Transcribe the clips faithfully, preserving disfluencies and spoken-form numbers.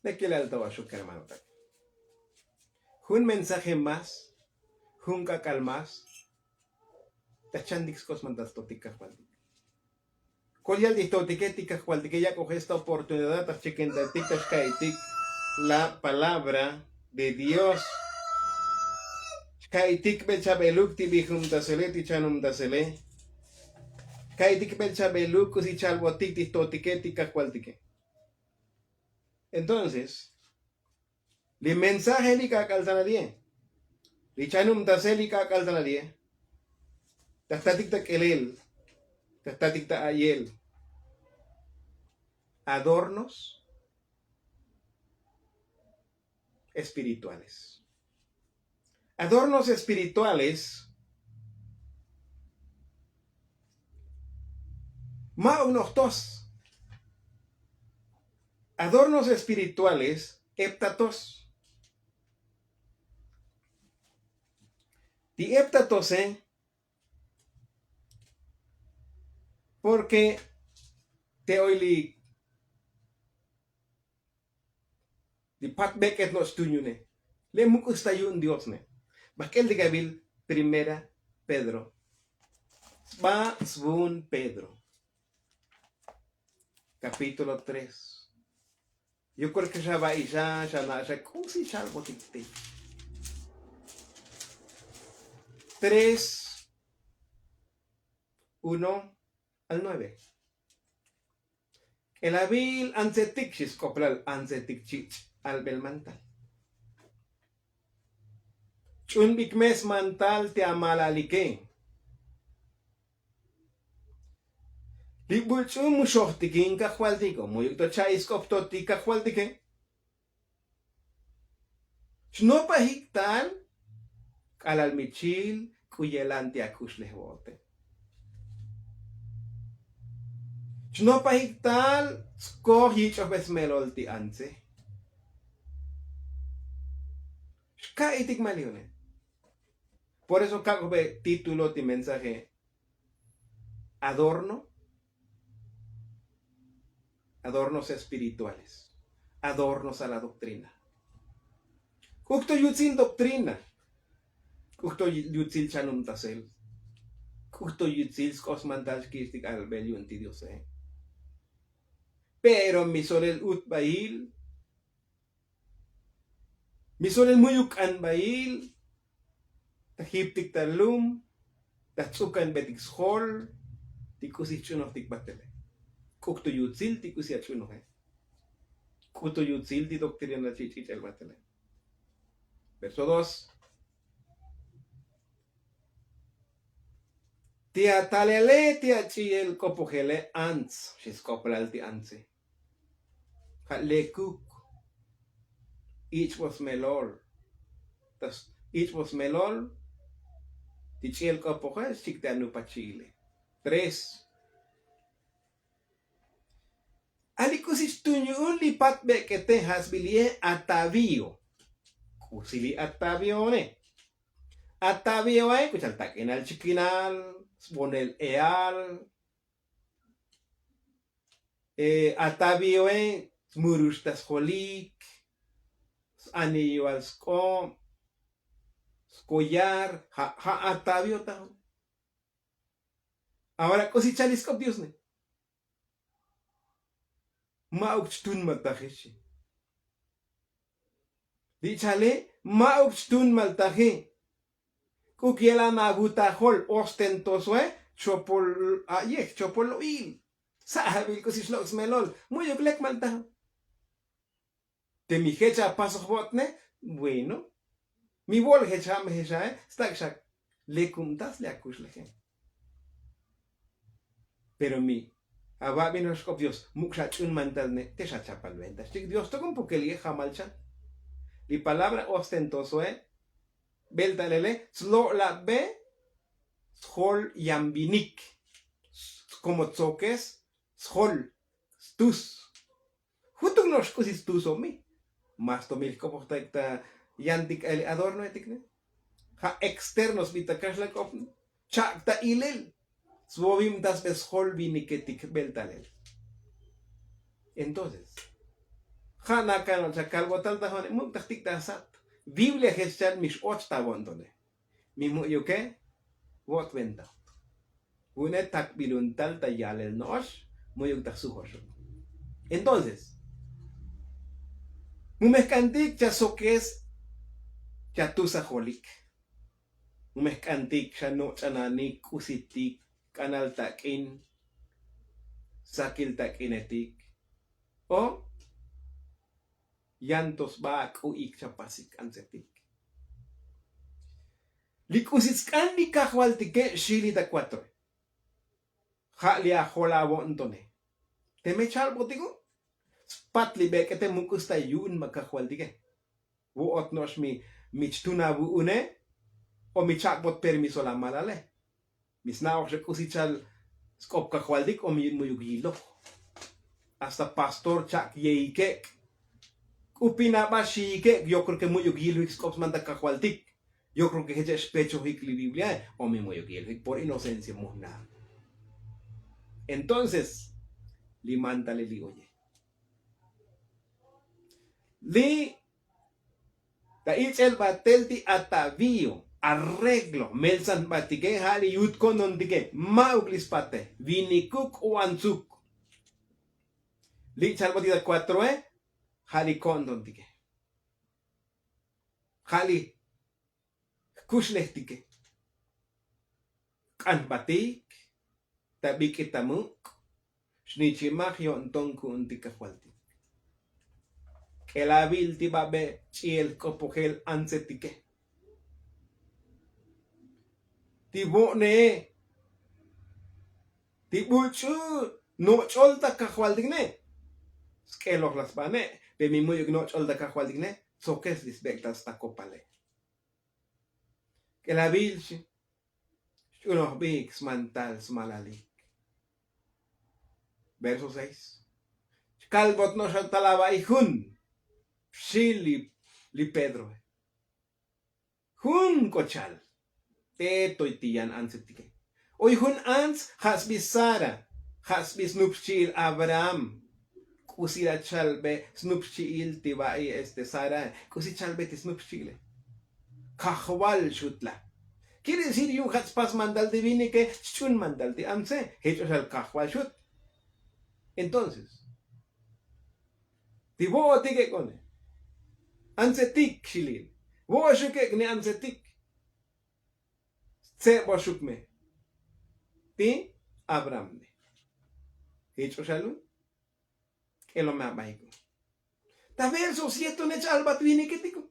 Lekilal ta oxuk kermanotak, jun mensaje más, jun k'ak'al más ta chantik sk'osmantal stotik kajvaltik. Kol yal ti jtotike ti kajvaltike yak'oj esta oportunidad ta jchikintatik ta xka'itik la palabra de dios. Xka'itik bel chabeluk ti bijumtasele ti chanumtasele. Xka'itik bel chabeluk k'usi chalbotik ti jtotike ti kajvaltike. Entonces li mensaje li k'ak'al ta nadie, li chanumtasel li k'ak'al ta nadie. Ta jtatik ta k'elel, ta jtatik ta a'yel. Adornos espirituales. Adornos espirituales. Ma'uk nojtos. Adornos espirituales eptatos. Ti eptatose porke te oy li li pat bek'et no'ox tuñune. Le muk'us ta yu'un diosne. Bajk'el ti gabil primera pedro, sba svun pedro kapítulo tres. Yukur ke xa ba'ixa xa na'axa k'usi xalbotik ti tres uno al nueve. K'elabil antsetik xi sk'oplal antsetik chich' albel mantal. Ch'unbik mes mantal ti amalalike. Li bul ch'un mu xojtikin kajvaltik o mu yuk' to cha'i sk'op to ti kajvaltike. Chnopajik tal k'alal michil k'u yelan ti akuxlejbo'ote. Chnopajik tal skoj yich'ojbe smelol ti antse. Xka'itik malione. Por eso kak'ojbe título ti mensaje adorno, adornos espirituales, adornos a la doctrina. K'uk to yutsil doctrina. K'uk to yutsil chanumtasel. K'uk to yutsil sk'osmantal xki'ixtik albel yu'un ti diose. Pero mi solel utbail, mi solel mu'yuk k'anbail ta jiptik ta lum ta jtz'ukanbetik sjol ti k'usi jch'unojtik batele. K'uk to yutsil ti k'usi ach'unoje. K'uk to yutsil ti doktrina chi' ch'ich'el batele. Verso dos. Ti atalele ti ach'i'el k'opojele ants xi sk'oplal ti antse. Ja' lekuk ich'bo smelol. Ta ich'bo smelol ti ch'i'el k'opoje xchik ti anupachi'ile. Tres. Ali k'usi xtun yu'un li pat bek'ete ja' sbilie atavio. K'usi li atavione? Atavioe k'u cha'al tak'inal chikinal, sbonel eal. Atavioe smurux ta sjolik, s-anilloal sk'ob, skollar. Ja' atavio tajo. Ahora k'usi cha'al li sk'op diosne? Ma'uk chtunmaltaje xi. Li chale ma'uk chtunmaltaje. K'uk yelan avutajol ostentosoe chopol a'yej chopol lo'il. Sa' abil k'usi xlok' smelol mu'yuk lek maltajo. Te mi jech apasojbotne. Bueno, mi vol jech ja' me jech ja'e stak' xa lekumtas li akuxleje. Pero mi avabinoj xk'op dios muk' xa ch'un mantal ne te xa chapal venta xchik dios tokon poke li jamal chan. Li palabra ostentosoe beltalele slo'labbe sjol yan vinik. Komo tzokes sjol stus. Jutuk no'ox k'usi stuso mi. Mas to mi jk'opojtaik ta yantik k'ael adornoetik ne. Ja' externo sbi ta kaxlak'op. Chak' ta ilel svovimtasbe sjol viniketik beltalel. Entonces Ja' nakano'och akalbotal ta jo'one muk' ta jtik' ta sat. Biblia jech cha'al mix och ta vo'ntone. Mi mu'yuke vo'ot venta. Vu'une takbiluntal ta ya'lel no'ox. Mu'yuk ta jsujoxo. Entonces mu me jk'antik cha sokes cha tusajolik. Mu me jk'antik xa noch'ananik k'usitik k'anal tak'in sakil tak'inetik o yan to sba k'u'ik cha pasik k'antsetik. Li k'usi tsk'an li kajvaltike xi li ta kuatro. Ja' li ajol avo'ntone. Teme chalbotiko spat li bek'ete mu k'us ta yu'un ma kajvaltike. Vo'ot no'ox mi mi chtun avu'une o mi chak'bot permiso la malale. Mi sna'oj xa k'usi chal sk'op kajvaltik o mi mu'yuk yiloj. Hasta pastor chak' yeikek' k'upin aba xiikek' yo kreo ke mu'yuk yilojik sk'op sman ta kajvaltik. Yo kreo ke jech xpechojik li bibliae o mi mu'yuk yilojik por inocencia mujna. Entonces li mantalil li oye li ta ich'el batel ti atavío arreglo meltsan batike ja' li yut ko'ntontike. Ma'uk li spate vinikuk o antsuk. Li' chalbotik ta kuatroe ja' li ko'ntontike ja' li jkuxlejtike. K'an jbatik ta bik'it ta muk' xnichimaj yo'nton ku'untik kajvaltik. K'elabil ti babe ch'i'el jk'opojel antsetike ti bo'nee ti buch'u noch'ol ta kajvaltik ne. Sk'eloj la sbane pe mi mu'yuk noch'ol ta kajvaltik ne. Tsokes li sbek'tal stakopale k'elabil xch'unojbik smantal smalalik. Verso seis. Xkalbot no'ox tal ava'i jun xi li pedroe. Jun k'o chal te toy ti yan antsetike. Oy jun ants ja' sbi sara ja' sbi snup xchi'il abraham. K'usi la chalbe snup xchi'il ti va'i este sara? K'usi chalbe ti snup xchi'ile? Kajval xutla. Kir decir yu'un ja' tspas mandal ti vinike chch'un mandal ti antse. Jech o xal kajval xut. Entonces ti vo'otik ek'one antsetik xilil vo'oxuk ek' ni antsetik. Tseboxuk me ti abraham ne. Jech o xalun k'elome abaik un. Ta verso siete ne ch'albat viniketik un.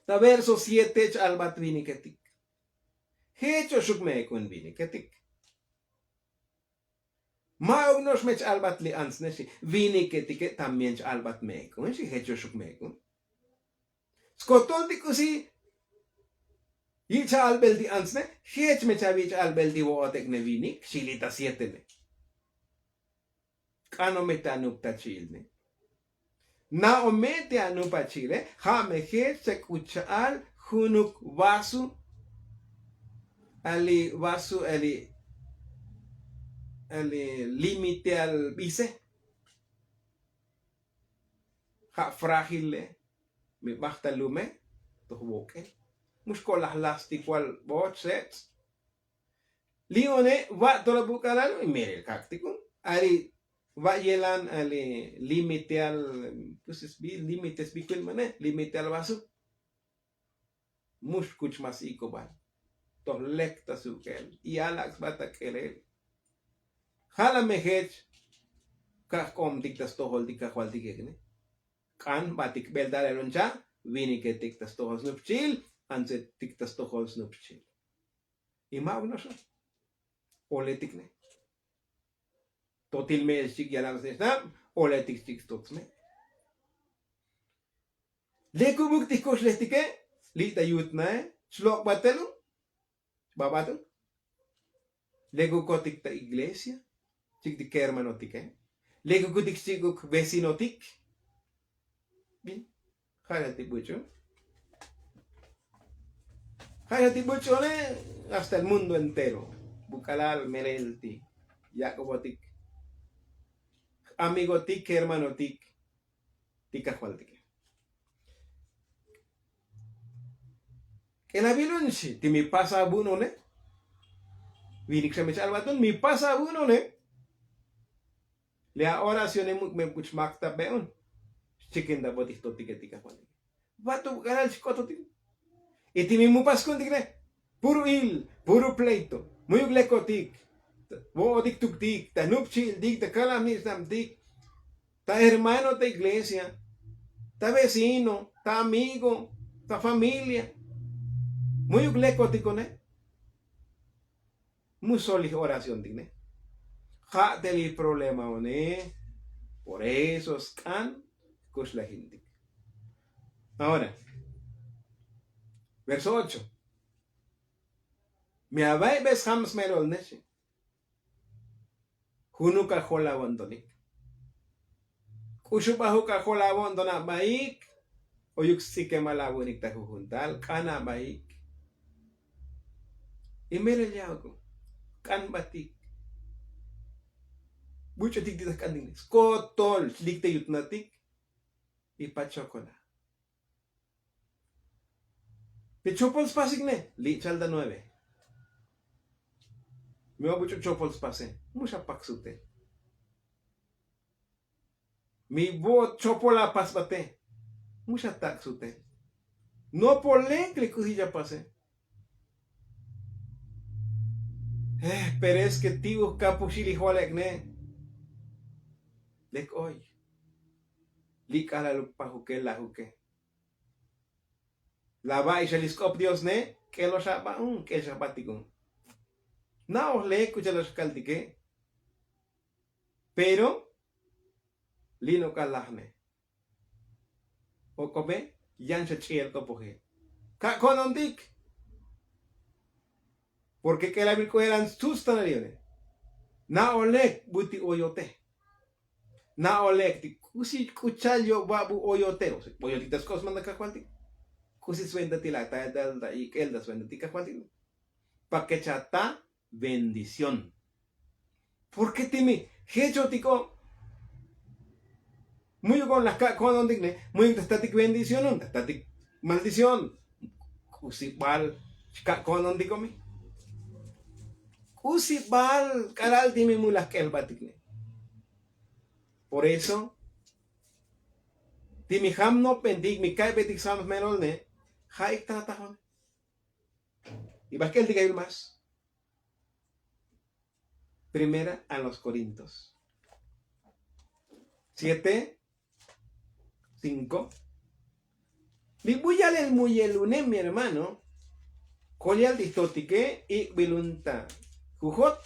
Ta verso siete ch'albat viniketik. Jech o xuk me ek' un viniketik. Ma'uk no'ox me ch'albat li ants ne xi. Viniketike también ch'albat me ek' un xi jech o xuk me ek' un. Skoton ti k'usi yich'a'albel ti ants ne. Jech me chavich'a'albel ti vo'ot ek' ne vinik xi li ta siete ne. K'ano me ta nup ta chi'il ne. Na'o me ti anup achi'ile ja' me jech chak'ucha'al junuk vasu. Ali vasu ali ali limiteal bise. Ja' frajile mi bajtal lume toj vok'el. Mux ko'laj lastikual voch sets. Li one va' tolobuk'alal. Merel kak'tikun ali va' yelan ali limiteal. Limite sbikunmane limiteal vasu. Mux kuch mas ikobal toj lek ta suk'el. Y alak' sba ta k'elel. Ja' la me jech kajk'obtik ta stojoltik kajvaltik ek'ne. K'an batik bel ta lelon cha' viniketik ta stojol snup xchi'il. Antsetik ta stojol snup xchi'il. Y ma'uk no'oxo. Oletik ne. Totil me'el xchik' yalab sne xnab. Oletik xchik' stots me'. Lekubuk ti jkuxlejtike li' ta yut nae. Xlok' batel un xbabat un. Lekukotik ta iglesia. Chik' ti kermanotike. Lekukutik xchik'uk vecinotik. Bin ja' xa ti buch'u. Ja' xa ti buch'u one. Hasta el mundo entero buk'alal melel ti yak'obotik amigotik kermanotik. Ti kajvaltike. K'elavilun xi ti mi pasa avu'un one. Vinik xa mi cha'al vatun mi pasa avu'un one. Le a oracione muk' me buch mak ta be'un. Xchikin ta botij totike ti kajvaltike. Vatu k'alal xk'ototik. Y ti mi mupas kuntik ne puru il, puru pleito, muyuk lekotik, vo'otik tuktik ta nupchi'iltik ta kalaj nich'nabtik, ta hermano ta iglesia, ta vecino, ta amigo, ta familia, muyuk lekotik one. Mu solij oración tik ne. Ja' te li problema one. Por eso sk'an kuxlajintik. Ahora, verso ocho. Mi ava'i be sjam smelol ne xi. Junuk ajol avo'ntonik. K'uxu bajuk ajol avo'nton abaik. Oyuk sts'ikemal avu'unik ta jujuntal k'an abaik. Y melel ya'uku k'an batik. Buch'utik ti ta jk'antik ne skotol xlik te yutnatik. Y pach xokola. Te chopol spasik ne li' chal ta nueve. Mi va buch'u chopol spase. Mu xa pak sute. Mi vo'ot chopol apas bate. Mu xa tak sute. Nopol lek li k'usi chapase. Pero es ke ti uj kapuxil ijolek ne. Lek oy. Li' k'alaluk pajuke lajuke. La va'i xa li sk'op dios ne. K'el oxa ba'un k'el xa batikun. Na'oj lek k'u chal oxa kaltike. Pero li' nok'al laj ne. Ok'ope yan xa ch'i'el k'opoje. Ka' ko'nontik. Porke k'elavil k'u elan stsuts tanal yone. Na'oj lek buti oyote. Na'oj lek ti k'usi k'u chal yob va bu oyote. Oyotik ta sk'op sman ta kajvaltik. K'usi sventa ti la ta ik'el ta sventa ti kajvaltik. Pake chata bendición. Porke ti mi jechotik o. Muyuk on laj ka' ko'nontik ne muyuk ta statik bendición on ta statik maldición. K'usi bal xka' ko'nontik o mi. K'usi bal k'alal ti mi mu laj k'elbatik ne. Por eso ti mi jam nopbentik mi ka'ybetik sam jmelol ne. Ja'ik ta atajone. Y bajk'el ti ka'yul mas. Primera a los corintos siete cinko. Li buyalel muyel une mi hermano. Kolyal ti jtotike ik'bilun ta jujot.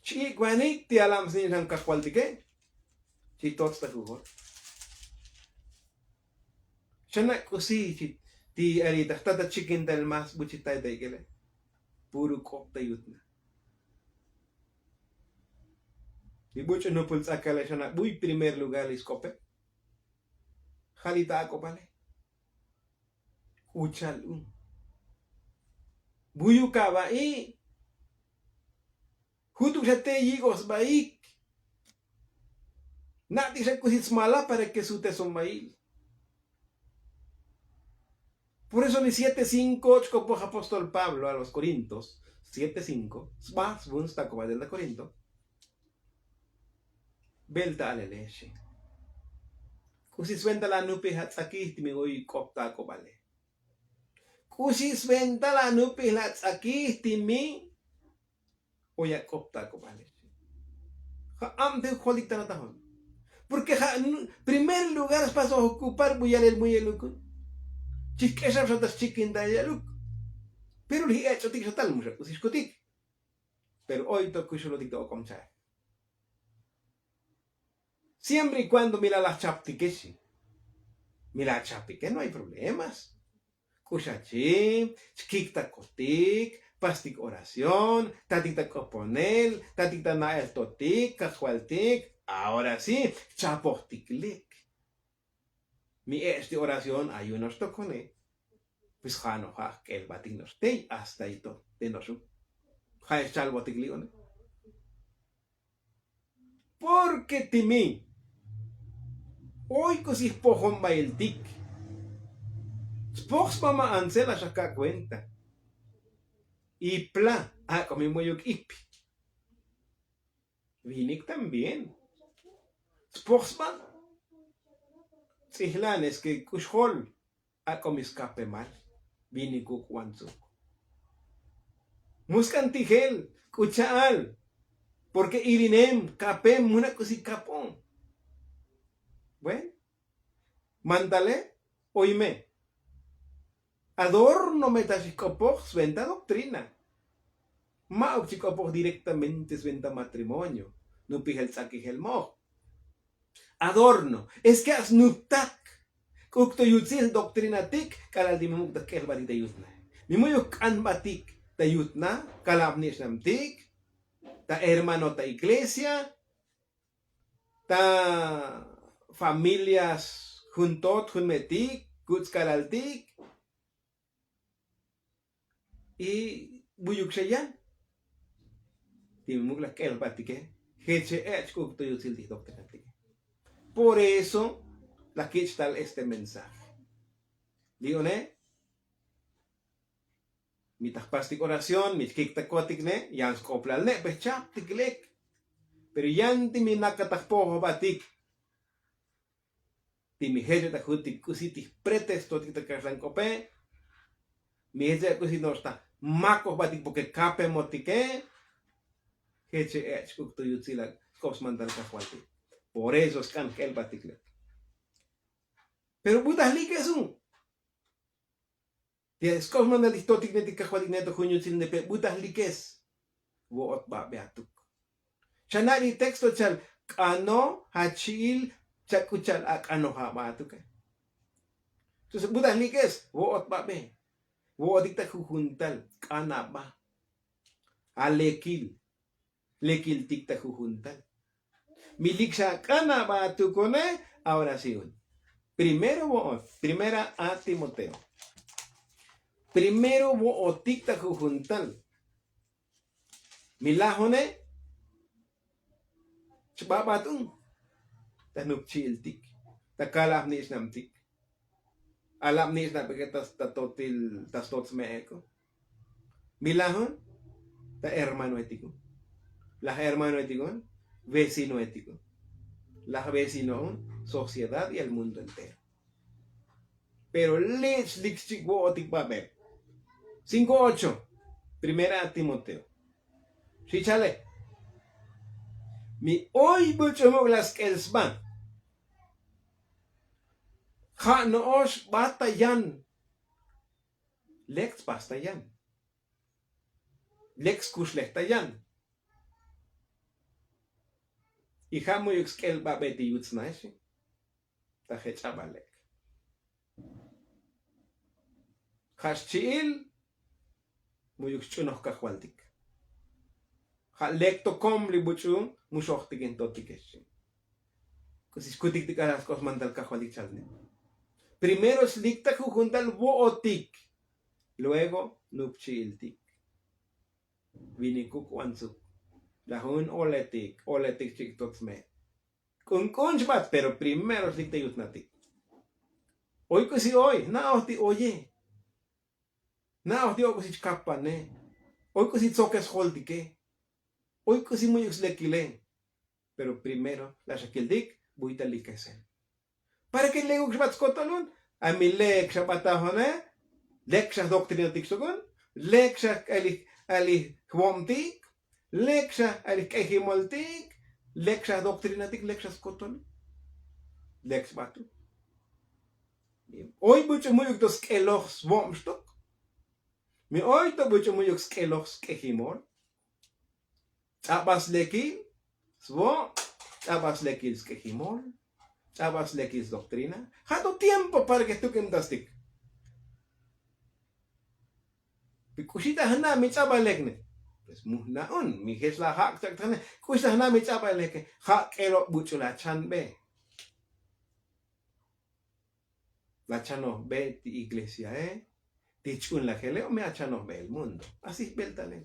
Ch'ik'banik ti alam snich'an kajvaltike. Chi tots ta jujot. Xana' k'usi chi ti ari ta jtat ta chikintal mas buchi tay ta ik'ele. Puru k'op ta yutna. Li buch'u nupul ts'akale xana' buy primer lugar li sk'ope. Ja' li ta ak'opale. K'u chal u. Buyuk ava'i. Jutuk xa te yik'oj sbaik. Na'tik xa k'usi smala para ke sute sombail. Por eso li siete cinko chk'opoj apóstol pablo a los korintos siete cinko sba svun stakobal del ta korinto. Bel ta alelexe. K'usi sventa la nupij ats'akij ti mi oy k'op ta ak'obale. K'usi sventa la nupij la ats'akij ti mi oy ak'op ta ak'obale. Ja' abte joltik ta natajon. Porke ja' primer lugar spas oj okupar buyalel muyelukun. Chijk'exab xa ta xchikintal yaluk. Pero li ech'otik xa tal mu xa k'usi xkutik. Pero oy to kuxulotik to ok'om cha'e. Siempre y kuando mi la laj chaptike xi. Mi la chapike no ay problemas. K'uxachi chkik ta kotik pastik oración tatik ta k'oponel tatik ta na'el totik kajvaltik. Ahora si chapojtik lik. Mi ech' ti oración ayuno xtokone. Pues ja' noja' jk'elbatik noxtey hasta ito te noxu. Ja' ech' chalbotik li'one. Porke ti mi Oy k'usi jpojonbailtik. Tspoj sba ma antzel axa ka' kuenta. Ipla ak'o mi mu'yuk ip. Vinik también. Tspoj sba ts'ijlan es ke k'u xjol. Ak'o mi skapemal vinikuk wantsuk. Musk'an tijel k'u cha'al. Porke irinem kapem muna' k'usi kapon. Bueno. Mantale oy me. Adorno me ta xijk'opoj sventa doktrina. Ma'uk chik'opoj direktamente sventa matrimonio. Nupijel ts'akijel moj. Adorno es ke a snuptak. K'uk to yutsil doktrinatik k'alal ti mi muk' ta k'ejbatik ta yutna. Mi mu'yuk k'anbatik ta yutna. K'alal apnich'namtik ta hermano ta iglesia ta familias juntot junmetik kuts' k'alaltik. Y buyuk xa yan ti muk' laj k'elbatike. Jeche ech' k'uk to yutsil ti doktrina tike. Por eso laj kich' tal este mensaje. Li' one mi taj pastik oración mi chkik ta kotik ne yan sk'oplal ne pejchaptik lek. Pero yan ti mi naka taj pojbatik ti mi jech ta jutik k'usi ti jpretestotik ta kaxlan k'ope. Mi jech k'usi no'ox ta makojbatik porke kapemotike. Jeche ech' k'uk to yutzil ak'op smantal kajvaltik. Por eso sk'an jk'elbatik lek. Pero butaj likesu ti sk'op smantal ti jtotik ne ti kajvaltik ne to jun yutzil ne pe butaj likes. Vo'ot babe atuk. Chana' li texto chal k'ano jachi'il chak'u chal ak'ano jaba atuke. Entonces butaj likes vo'ot babe. Vo'otik ta jujuntal k'an aba. Alekil lekiltik ta jujuntal. Mi lik xa k'an aba atukone. Ahora si un primero vo'ot primera a timoteo. Primero vo'otik ta jujuntal. Mi lajone chbabat un ta nupchi'iltik ta kalab nich'nabtik. Alab nich'nabike ta totil ta stotsme'eko. Mi lajun ta hermanoetikun. Laj hermanoetikun vecinoetikun. Laj vecinoun sociedad y el mundo entero. Pero lech lik chik vo'otik babel. Cinko ocho primera a timoteo. Xi chale mi oy buch'u muk' la sk'el sba. Ja' no'ox bata yan. Lek tspas ta yan. Lek skuxlej ta yan. Y ja' mu'yuk sk'el babe ti yutsnaexe. Ta jech'abal lek ja' xchi'il. Mu'yuk xch'unoj kajvaltik. Ja' lek tokom li buch'u mu xojtikin totikex. K'usi xkutik ti k'alal sk'op smantal kajvaltik chalne. Primero slik ta jujuntal vo'otik. Luego nupchi'iltik. Vinikuk wantsuk lajun oletik oletik chik totsme. K'unk'un chbat pero primero xlik ta yutnatik. Oy k'usi oy na'oj ti oye. Na'oj ti oy k'usi chkapane. Oy k'usi tsokes joltike. Oy k'usi mu'yuk slekile. Pero primero la xa kiltik buy ta likesel. Para ke lekuk xbat skotolun. A mi lek xa batajone. Lek xa doktrinatik xtokun. Lek xa k'alij k'alij jvobtik. Lek xa k'alij k'ejimoltik. Lek xa doktrinatik lek xa skotolun. Lek xbatu. Oy buch'u mu'yuk to sk'eloj svob xtok. Mi oy to buch'u mu'yuk sk'eloj sk'ejimol. Ch'abas lekil svob. Ch'abas lekil sk'ejimol. Ch'abas lekil sdoktrina. Ja' to tiempo para ke jtuk'imtastik. K'uxi ta jna' mi ch'abal lekne. Pues mu jna'un mi jech la ja' kchak' ta jna'. K'uxi ta jna' mi ch'abal leke. Ja' k'elo' buch'u la chanbe. La chanojbe ti iglesiae ti ch'unlajele o me achanojbe el mundo. Asi jbeltalen.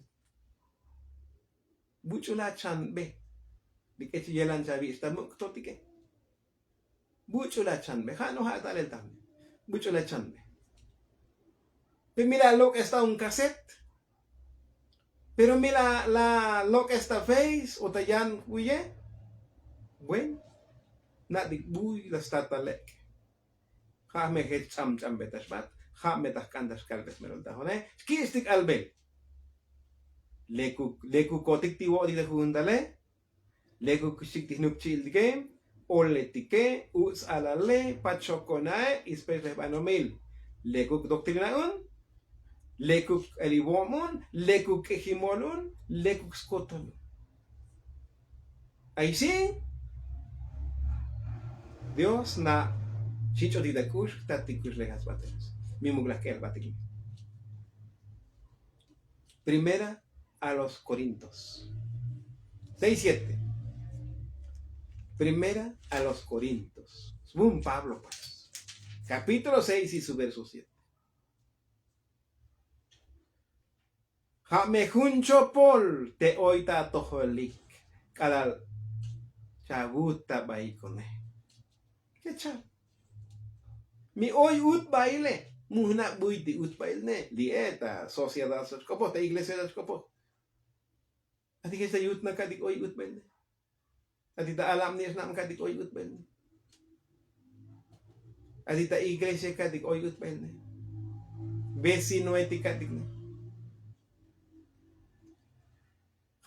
Buch'u la chanbe. Li k'ech yelan chavich' ta muk' totike. Buch'u la chanbe ja' no ja' ta alel tajne. Buch'u la chanbe. Pe mi la lok'es ta un kaset. Pero mi la lok'es ta feis o ta yan kuye. Buen. Na'tik buy la sta ta lek'. Ja' me jech ch'am ch'ambetaxbat. Ja' me ta jk'an ta xkalbes melol ta jone. Xki'xtik albel. Lekuk lekukotik ti vo'otik ta jujun tale. Lekuk xchik ti jnupchi'iltike. Oletike. Uts' alale. Pach xokonae. Ispex lejbanomil. Lekuk doktrina un. Lekuk elivom un. Lekuk k'ejimol un. Lekuk skotol un. Ay si dios na. Xich'otik ta k'ux jtatik kux lejasbatelos. Mi muklaj k'elbatik. Primera a los korintos seis siete. Primera a los korintos svun pablo pues. Kapítulo seis y su verso siete. Ja' me jun chopol te oy ta atojolik. K'alal chavut ta baikone. Kechal. Mi oy utbaile. Mu jna' buy ti utbailne li'e ta sociedad sa' xk'opoj ta iglesia sa' xk'opoj. Ati jech ta yutna ka'tik oy utbailne. Ati ta alabni' xnabna ka'tik oy utbailne. Ati ta iglesia ka'tik oy utbailne. Vecinoetik ka'tikne.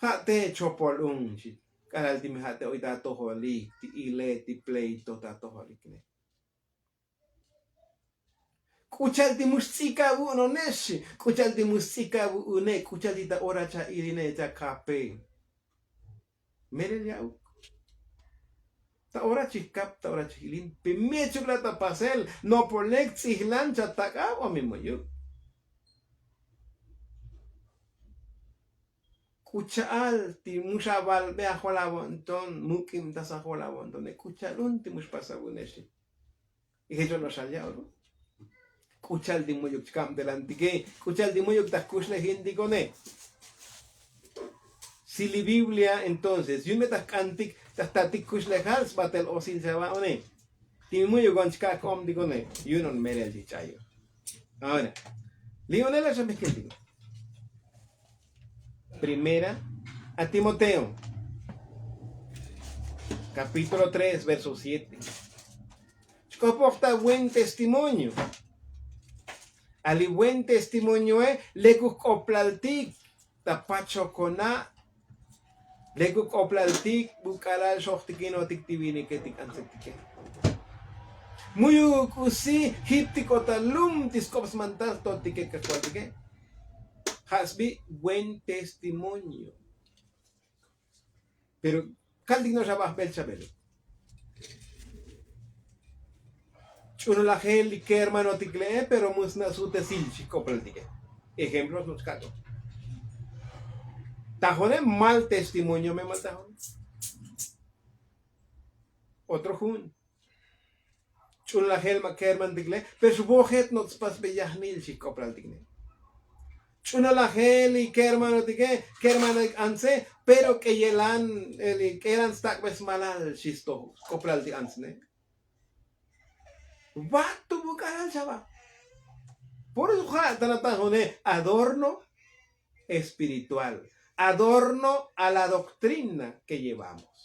Ja' te chopol un xi. K'alal ti mi ja' te oy ta atojolik ti ile ti pleito ta atojolikne. K'u cha'al ti mu xtz'ik avu'un onex. K'u cha'al ti mu xtz'ik avu'une. K'u cha'al ti ta ora cha iline cha kape. Melel ya'uk. Ta ora chijkap ta ora chijilin. Pi mechuk la ta pasel nopolek tz'ijlan cha tak'ab o mi mu'yuk. K'u cha'al ti mu xavalbe ajol avo'nton muk'ibtas ajol avo'ntone k'u cha'al un ti mu xpas avu'une xi. Y jech ono'ox xal ya'ol. K'u cha'al ti mu'yuk chkabtelantike. K'u cha'al ti mu'yuk ta jkuxlejintikone. Si li biblia entonces yu'un me ta jk'antik ta jtatik kuxlejal sbatel osil chava'one. Ti mu'yuk on chka' k'obtikone. Yu'un on melel chijch'ayo. Ahora li onela xa mejkiltiko. Primera a timoteo kapítulo tres verso siete. Chk'opoj ta buen testimonio. A li buen testimonioe lekuk k'oplaltik ta pachokona'. Lekuk k'oplaltik buk'alal xojtikinotik ti viniketik antsetike. Mu'yuk k'usi jiptik o ta lum ti sk'op smantal totike kajvaltike. Ja' sbi buen testimonio. Pero kaltik no'ox abajbel chabeluk. Ch'unulajel li kermanotik le'e pero mu sna' sutesil xik'oplaltike. Ejemplos no'ox ka'to tajone mal testimonio me mal tajone. Otro jun ch'unulajel ma' kermanotik le pero xvojet no'ox spasbe yajnil xijk'oplaltik ne. Ch'unulajel li kermanotike kermanotik antse pero k'eyelan k'eyelan stak'be smalal xistoj sk'oplaltik ants ne. Vat tu buk'alal xaba. Por eso ja' ta natajone adorno espiritual, adorno a la doktrina ke llevamos.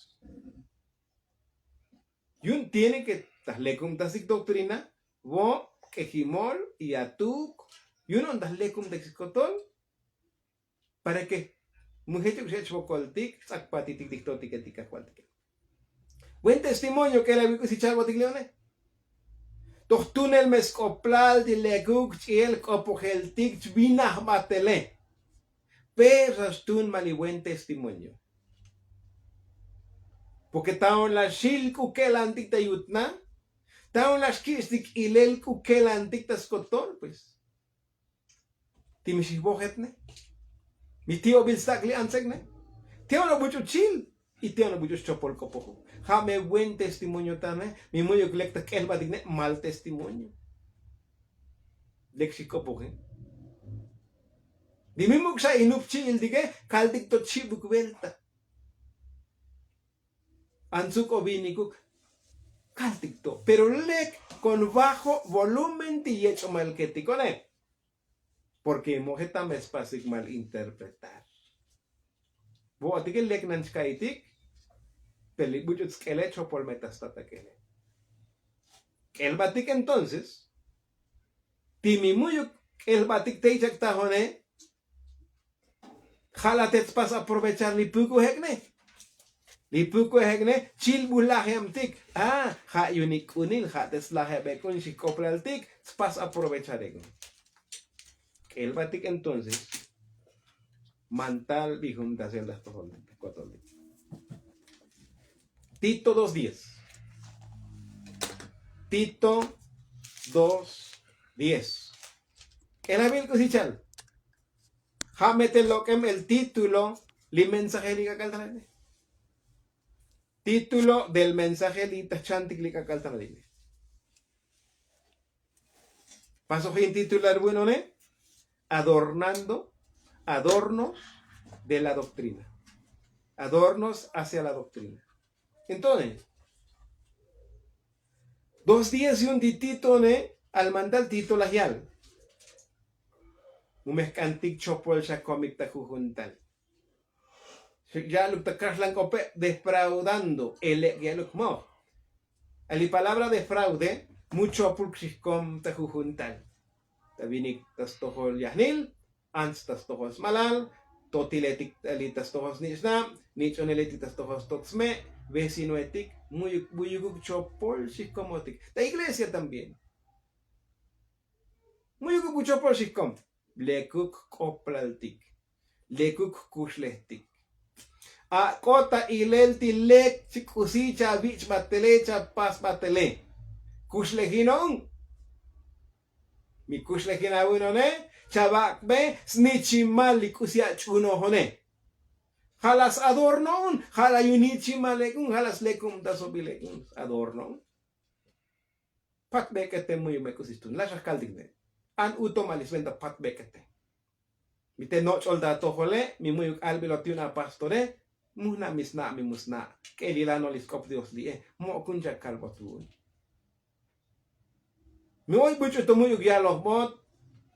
Yu'un tiene ke ta jlekumtasik doktrina vo' k'ejimol y atuk. Yu'un on ta jlekumtasik skotol para ke mu jechuk xech vokoltik ts'akpatitik ti jtotiketik kajvaltike. Buen testimonio k'el avik'u si chalbotik leone. Toj tunel me sk'oplal ti lekuk ch'i'el k'opojeltik chvinajbatele. Pero xa xtun ma' li buen testimonio. Porke ta on la xil k'u ke'lantik ta yutna. Ta on la xki'xtik ilel k'u ke'lantik ta skotol pues. Ti mi xijvojetne. Mi ti'obil stak' li antsekne. Ti on la buch'u chil. Y ti on la buch'u xchopol k'opoju. Ja' me buen testimonio tane. Mi mu'yuk lek ta k'elbatikne mal testimonio. Lek xik'opoje. Di mi muk' xa inupchi'iltike kaltik to chibuk velta. Antsuk o vinikuk. Kaltik to pero lek kon bajo volumen ti yech'omalketikone. Porke moje ta me spasik mal interpretar. Bo'otike lek nan chka'itik. Pero li buch'ut sk'ele chopol me ta statak'ele. K'elbatik entonces ti mi mu'yuk k'elbatik tey chak tajone. Ja' la te tspas aprovechar li puk'u jek'ne. Li puk'u jek'ne chilbul laje'abtik. A ja' yunik k'unil ja' te slaje'abek'un xijk'oplaltik tspas aprovechar ek'un. K'elbatik entonces mantal bijumtasel laj tojol kotolik. Tito dos diez. Tito dos diez. K'elabil k'usichal. Ja' me te lok'em el título li mensaje li k'ak'al ta la ine. Título del mensaje li ta chantik li k'ak'al ta la ine. Pasoj in titular buenone. Adornando adornos de la doctrina. Adornos hacia la doctrina. Entonces dos diez yun ti titone. Al mandal tito laj yal mu mejk'antik chopol xa komik ta jujuntal. Ya'luk ta kaxlan k'ope' defraudando elek' ya'luk moj. A li palabra defraude mu chopul xijkom ta jujuntal. Ta vinik ta stojol yajnil ants ta stojol smalal totiletik ta li ta stojol snich'nab nich'oneletik ta stojol stot sme' vecinoetik. Mu'yuk mu'yukuk chopol xijkomotik ta iglesia también. Mu'yukuk chopol xijkom lekuk k'oplaltik. Lekuk kuxlejtik. Ak'o ta ilel ti lek chi k'usi cha vich'batele cha pasbatele. Kuxlejino'un. Mi kuxlejin awinone. Chavak'be snichimal li k'usi ach'unojone. Ja' la s-adorno'un ja' la yunichimalek'un ja' la slekubtasobilek'un s-adorno'un. Patbek'ete muyu me k'usi xtun laxaj kaltik ne'. An uto ma li sventa patbek'ete. Mi te noch'ol ta atojole mi mu'yuk albilot yu'un apastore. Mujna' mi sna' mi musna'. K'elilano li sk'op dios li'e. Mo'okun chakalbot vu'un. Mi oy buch'u to mu'yuk yalojbot.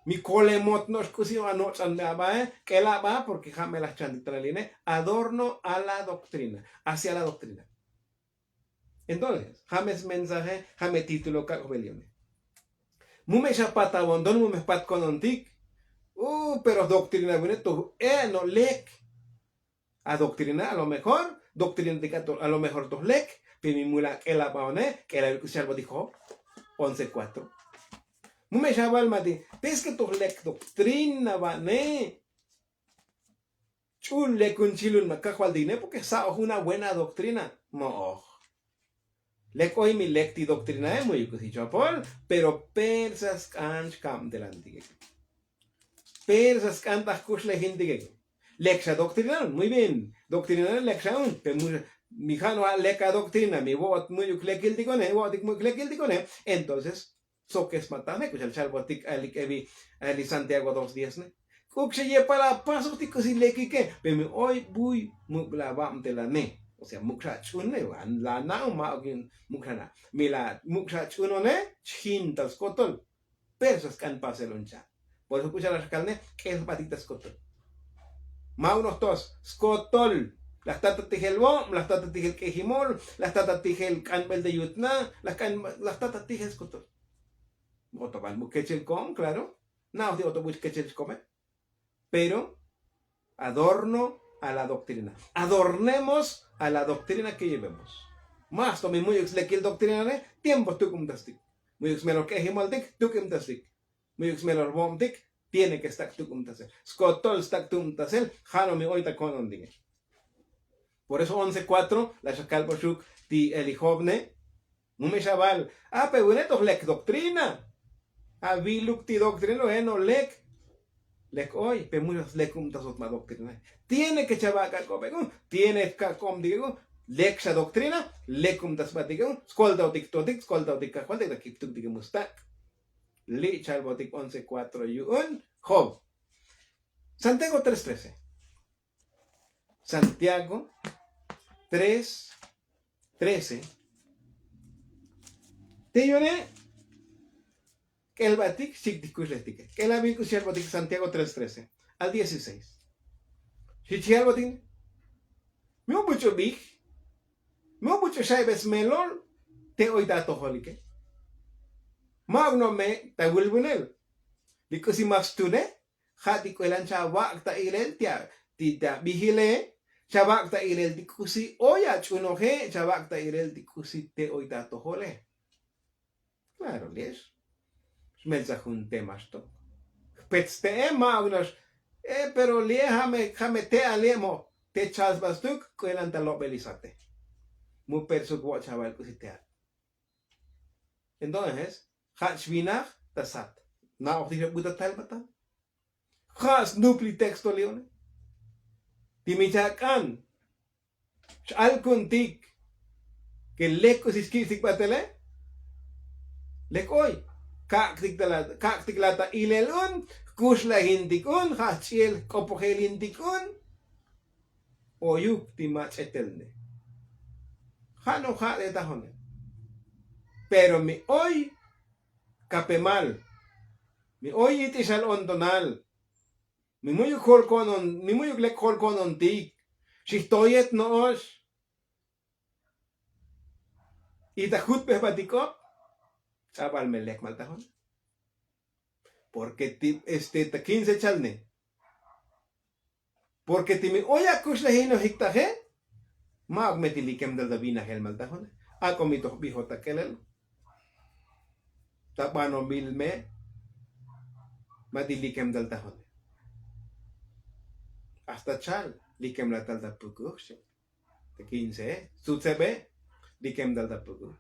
Mi kolemot no'ox k'usi anoch'an me abae. K'ela' ba porke ja' me laj chantik ta la line. Adorno a la doktrina. Hacia la doktrina. Entonces ja' me smensaje ja' me titulo kak' jbel yone. Mu me xapat avonton mu me jpat konontik. U pero doktrina vine toj e' no' lek. Adoktrina a lo mejor doktrinatik a lo mejor toj lek. Pe mi mula' k'el abaone k'el avil k'usi xalbotik job once kuatro. Mu me xaval mati pe es ke toj lek doktrina va'ne. Ch'ul lekun chilun ma' kajvaltik ne porke sa'oj una buena doktrina. Mo'oj. Lek oy mi lek ti doktrinae mu'yuk k'usi chopol. Pero persa sk'an xkabtelantike. Persa sk'an ta jkuxlejintike. Lek xa doktrinaun muy bien. Doktrinae lek xa'un pe. Mi ja' no ja' lek adoktrina mi vo'ot mu'yuk lekiltikone vo'otik mu'yuk lekiltikone. Entonces sok esmatajne k'u xa li chalbotik a li k'evi a li santiago dos diez ne. K'uk xa yepal apasojtik k'usi lekike. Pe mi oy buy muk' la vabtelane. O sea muk' xa ach'une la na'on ma'ok yu'un muk' xa na' mi la muk' xa ach'unone. Chjin tal skotol. Pero xa sk'an pasel un cha'. Por eso k'u xa la xkalne k'el jbatik ta skotol. Ma' unoj tos skotol. La jtat ta tijel vo'ob la jtat ta tijel k'ejimol la jtat ta tijel k'anbel ta yutna. La jtat ta tijel skotol. Otoval mu kechel kom klaro. Na'oj ti otobuch kechel xkome. Pero adorno a la doktrina. Adornemos a la doktrina ke yevemos. Mas to mi mu'yuk slekil doktrina ne tiempo tuk'umtastik. Mu'yuk smelol k'ejimoltik tuk'umtastik. Mu'yuk smelol vo'obtik tiene ke stak' tuk'umtasel skotol stak' tuk'umtasel. Ja' no mi oy ta ko'nontike. Por eso once kuatro la xa kalboxuk ti eli jovne. Mu me xaval a pe vune toj lek doktrina. Aviluk ti doktrina lo eno lek. Lek oy pe mu xa slekubtasot ma' doktrinae. Tiene ke chavak'ak'obek'un tiene kak'obtikek'un. Lek xa doktrina. Lekubtasbatikek'un skoltaotik totik skoltaotik kajvaltik ta kiptuktike mu stak'. Li' chalbotik once kuatro yu'un jov. Santiago tres trece. Santiago tres trece. Te yone k'elbatik xchiktik kuxlejtike. K'elabil k'u xi alb'otik santiago tres trece al dieciseis. Xi chi alb'otik, mi u buch'u bij, mi u buch'u xayb'es melol te oy ta atojolike. Ma'uk no me' ta wulbunel. Li k'usi mas tune ja' ti k'uelan chavak' ta ilel ti abijile. Chavak' ta ilel ti k'usi oy ach'unoje. Chavak' ta ilel ti k'usi te oy ta atojole. Klaro liex. Xmeltsa jun tema xtok. Jpetz te'e ma'uk no'ox. Pero liex ja' me te'al liex mo te chal sba stuk k'uelan ta lob'el isate. Mu persuk wo' chaval k'usi te'al. Entonces ja' chvinaj ta sat. Na'ojtik xa b'utatal b'atal. Ja' snup li texto li'one. Ti mi chak'an x'alkuntik ke lek k'usi xkib'stik b'atele. Lek oy kak'tik la ta ilel un. Jkuxlejintik un ja' jch'i'el jk'opojelintik un. Oyuk ti mach'etelne. Ja' no ja' te tajonel. Pero mi oy kapemal, mi oy it'ixal ontonal, mi mu'yuk jolko'non mi mu'yuk lek jolko'nontik. Xijtoyet no'ox. Y ta jutbejbatik k'op ch'abal me lek maltajon. Porke ti este ta kince chalne. Porke ti mi oy akuxlejinojik taje. Ma'uk me ti likem tal ta vinajel maltajone. Ak'o mi toj bijot ta k'elel ta banobil me. Ma ti likem tal tajone. Hasta chal likem la tal ta pukuj xi. Te kince sutsebe likem tal ta pukuj.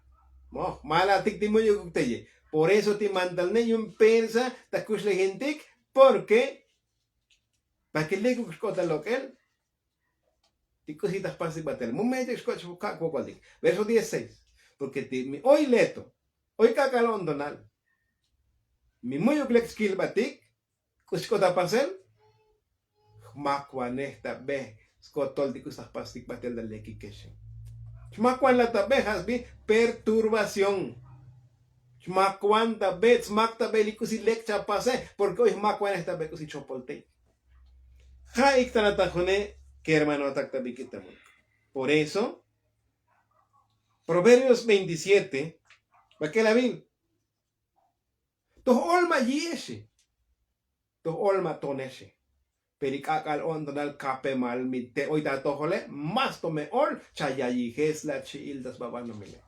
Moj malatik ti mu'yukuk teye. Por eso ti mantalne yu'un persa ta kuxlejintik. Porke para ke lekuk xk'ot ta lok'el. Ti k'usi ta jpastik b'atel mu mechek xk'ot xkak' wok'oltik. Verso dieciseis. Porke ti mi oy leto oy k'ak'al o'ntonal mi mu'yuk lek xkilb'atik k'usi xk'ot ta pasel. Jmakwanej ta b'e skotol ti k'usi ta jpastik b'atel ta lekikexe. Xmakwan la ta b'e ja' sbi perturbación. Xmakwan ta b'e smak ta b'e li k'usi lek chapase. Porke oy jmakwanej ta b'e k'usi chopoltey. Ja' ik ta natajune kermanotak ta bik'it ta muk. Por eso proverbios veintisiete. Bak'el avil toj ol ma yi'exe. Toj ol ma tonexe. Pero ik'ak'al o'ntonal kapemal mi te oy ta atojole mas to me ol. Chayayijes la chi'il ta sba banomile.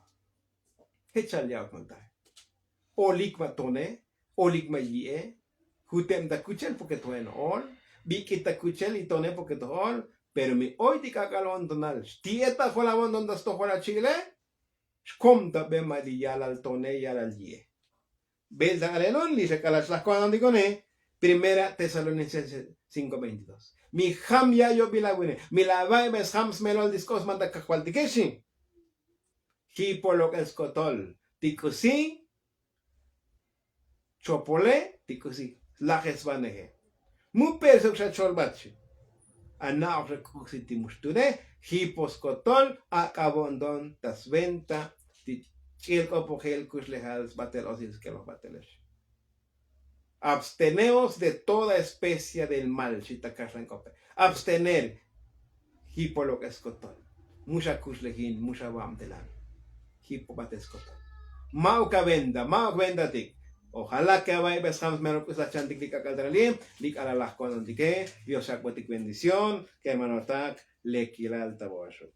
Je' chal ya'ok maltaje. Olik ma tone. Olik ma yi'e. Juteb ta kuchel porke toje no'ol. Bik'it ta kuchel y tone porke toj ol. Pero mi oy ti k'ak'al o'ntonal xti'e ta jolab o'nton ta stojol achi'ile. Xkom ta b'e ma' li yalal tone yalal yi'e. B'el ta alelon li xa k'alal xlaj ko'anontikone. Primera tesalonicense cinko veintidós. Mi jam ya'iyobil awine mi la ava'ib'es jam smelol ti sk'ot sman ta kajvaltike xi. Jipo lok'el skotol ti k'usi chopole ti k'usi lajesvaneje. Mu persuk xa cholbat xi. Ana'oj xa k'usi ti mu xtune. Jipo skotol ak'ab o'nton ta sventa ti ch'i'el k'opojel kuxlejal sbatel osil sk'eloj batelex. Absteneos de toda especia del mal xi ta kaxlan k'ope. Abstener. Jipo lok'el skotol. Mu xa kuxlejin mu xa vabtelal. Jipo batel skotol. Ma'uk aventa ma'uk ventatik. Ojala ke ava'ibe sjam smelol k'usi laj chantik li k'ak'al ta ralil li k'alal laj ko'anontike. Dios xak'botik bendición. Kermanotak lekilal ta vo'oxuk.